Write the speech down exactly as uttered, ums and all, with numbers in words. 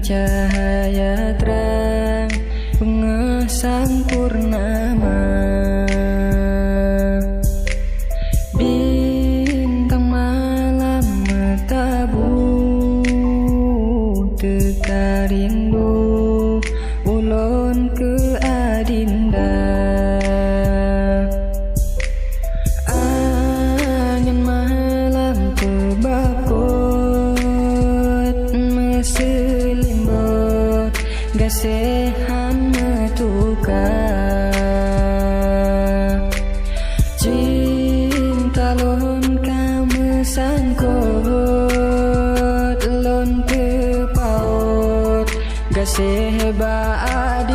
Cahya trang beungoh sang purnama, bintang malam meutabu, teuka rindu ulôn keu adinda. Angén malam peubapot meuseulimbot, gaséh han meutuka. Cinta lôn ka meusangkot, lôn teupaot gaséh bak